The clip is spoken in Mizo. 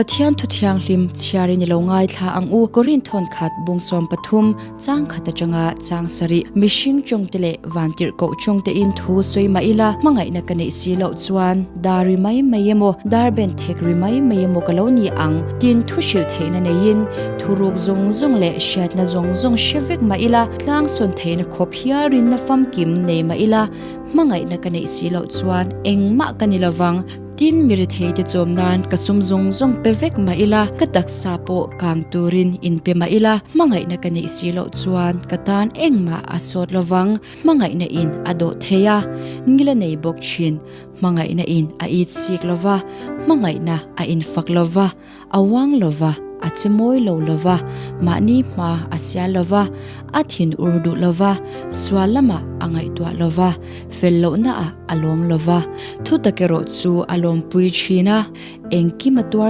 Pathian thu thianghlim chhiarin i lo ngaithla ang u. Korin thawn khat bung 13 chang khat atanga chang sarih mihring tawngte leh vantirhkoh tawngte in thu sawi mah ila hmangaihna ka neih si loh chuan dar ri mai mai emaw dar ben thek ri mai mai emaw ka lo ni ang tin thu hrilh theihna neiin thuruk zawng zawng leh hriatna zawng zawng hre vek mah ila tlang sawn theihna khawp hial rinna famkim nei mah ila hmangaihna ka neih si loh chuan engmah ka ni lovang. Tin, mi retheite chawm nan ka sum zawng zawng pe vek mah ila, ka taksa pawh kang turin in pe mah ila, hmangaihna ka neih si loh chuan ka tan engmah a sawt lovang. Hmangaihna in a dawh thei a, ngil a nei bawk thin. Hmangaihna in a it sik lova, hmangaihna a infak lova, A uang lo va, a che mawi lo lo va, mahni hma a sial lo va, a thin ur duh lo va, sual lamah a ngaihtuah lo va, fel lohnaah a lawm lo va. Thutak erawh chu a lawmpui thin a, engkim a tuar.